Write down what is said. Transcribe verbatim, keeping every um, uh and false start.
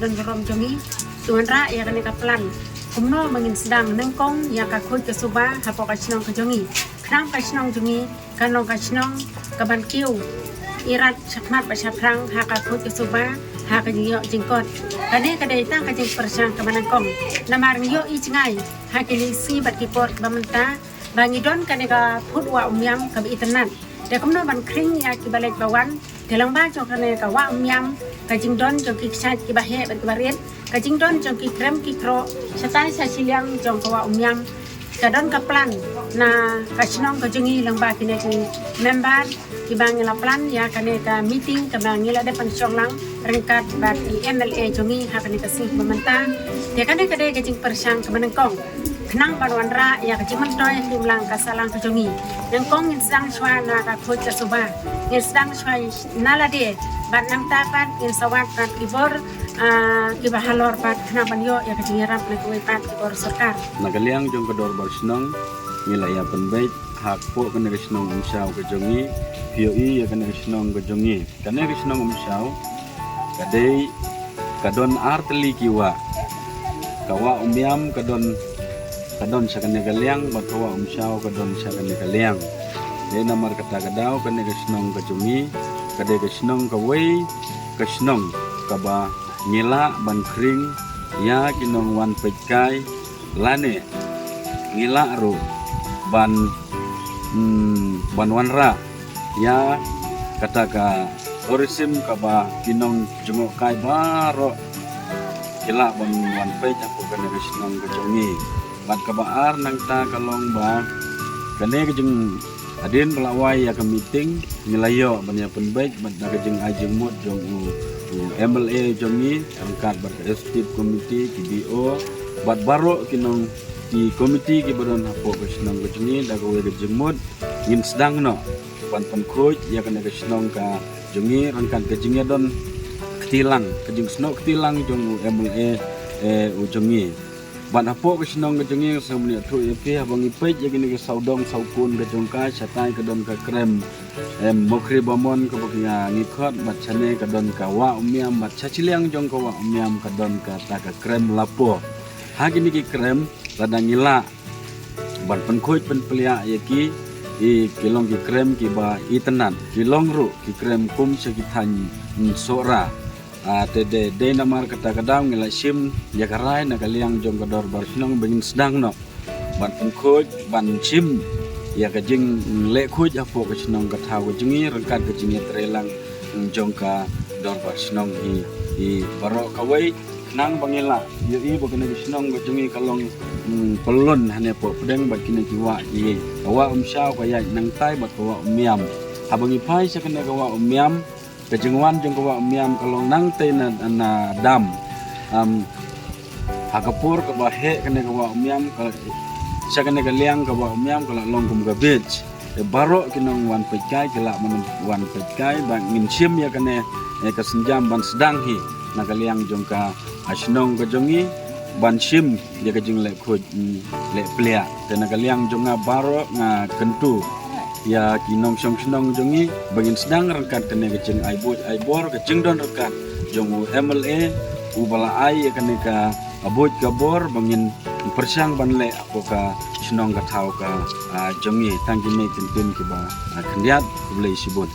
Don burom jong ngi, ki wanrah ïa kane ka plan kumno ba ngin sdang nyngkong ïa ka khuid ka suba hapoh ka shnong ka jong ngi. Khnang ka shnong jong ngi kan long ka shnong kaban kiew irat shakhmat bad shaphrang ha ka khuid ka suba ha ka jingïoh jingkot. Kane ka dei tang ka jingpyrshang kaba nyngkong. Namar ngi ïohi jngai ha kine ki sngi bad ki por ba mynta ba ngi don kane ka phut wah umïam kaba itynnad. Te kumno ban khring ïa kiba leit ba wan, te lyngba jong kane ka wah umïam, ka jingdon jong ki kshaid kiba heh bad kiba rit, ka jingdon jong ki krem ki kroh shatai sha shiliang jong ka wah umïam. Ka don ka plan na ka shnong ka jong ngi lyngba kine ki member kiba ngi la plan ïa kane ka meeting kaba ngi la dep ban shong lang ryngkat bad i M L A jong ngi ha kane ka sngi ba mynta. Te kane ka dei ka jingpyrshang kaba nyngkong. Khnang ban wanrah ïa ka jingmyntoi ha imlang ka sahlang ka jong ngi. Nyngkong ngin sdang shuwa na ka khuid ka suba. Ngin sdang shuwa na lade bad nangta pat ngin sa wad bad ki bor, ah, kiba halor pat khnang ban ïoh ïa ka jingïarap na kawei pat ki bor sorkar. Na ka liang jong ka dorbar shnong ngi la ïa pynbeit hapoh kane ka shnong Umshaw ka jong ngi, phi ïohi ïa kane ka shnong ka jong ngi. Kane ka shnong Umshaw ka dei, ka don ar tylli ki wah. Ka wah Umïam ka don, ka don sha kane ka liang bad ka wah Umshaw ka don sha kane ka liang. Dei namar kata ka daw kane ka shnong ka jong ngi ka dei ka shnong kawei ka shnong kaba ngi lah ban khring ïa ki nongwan peit kai lane ngi lah ruh ban, hmm, ban wanrah ïa kata ka tourism kaba ki nongjngohkai baroh ki lah ban wan peit hapoh kane ka shnong ka jong ngi. Bad kaba ar nangta ka long ba kane ka jing, hadien ba la wai ïa ka meeting ngi la ïoh ban ïa pynbeit bad na ka jingai jingmut jong u, u M L A jong ngi ryngkat bad ka executive committee, ki D O bad baroh ki nong ki committee kiba don hapoh ka shnong ka jong ngi, da kawei ka jingmut ngin sdang noh ban pynkhuid ïa kane ka shnong ka jong ngi ryngkat ka jingïadon kti lang, ka jingsnoh kti lang jong u M L A, eh, u jong ngi. Bad hapoh ka shnong ka jong ngi, nga sngewbha ban ïathuh ïa phi, haba ngi peit ïa kine ki sawdong sawkun ka jong ka, shatai ka don ka krem, em, Mawkhri Bamon kaba ngi khot, bad shane ka don ka wah Umïam, bad sha shiliang jong ka wah Umïam ka don kata ka krem Lapo. Ha kine ki krem lada ngi lah ban pynkhuid pynpliah ïa ki, i, ki long ki krem kiba itynnad, ki long ruh ki krem kum sha ki thaiñ, mm, Sohra. Ah, te dei, dei namar kata ka daw ngi la shim ïa ka rai na ka liang jong ka dorbar shnong ba ngin sdang noh ban pynkhuid, ban shim ïa ka jingleh khuid hapoh ka shnong ka thaw ka jong ngi ryngkat ka jingïatreilang jong ka dorbar shnong hi, hi baroh kawei. Khnang ba ngi lah ïohi ba kane ka shnong ka jong ngi ka long, mm, pyllun hangne hapoh pdeng bad kine ki wah, ki, ka wah Umshaw ka ïaid nangtai bad ka wah Umïam. Haba ngi phai sha kane ka wah Umïam, ka jingwan jong ka wah Umïam ka long nangtai na, na dam. Am, ha ka por kaba heh kane ka wah Umïam ka, sha kane ka liang ka wah Umïam ka la long kum ka beach. Te baroh ki nongwan peit kai ki lah ban wan peit kai, ba ngin shim ïa kane, eh, ka sienjam ban sdang hi na ka liang jong ka, ah, shnong ka jong ngi ban shim ïa ka jingleh khuid, mm, leh pliah. Te na ka liang jong nga baroh nga kyntu ïa ki nongshong shnong jong ngi ba ngin sdang ryngkat kane ka jingai buit ai bor, ka jingdon ryngkat jong u M L A uba la ai ïa kane ka buit ka bor ba ngin pyrshang ban leh hapoh ka shnong ka thaw ka, ah, jong ngi. Tang kine ki ktien kiba, ah, khyndiat, khublei shibun.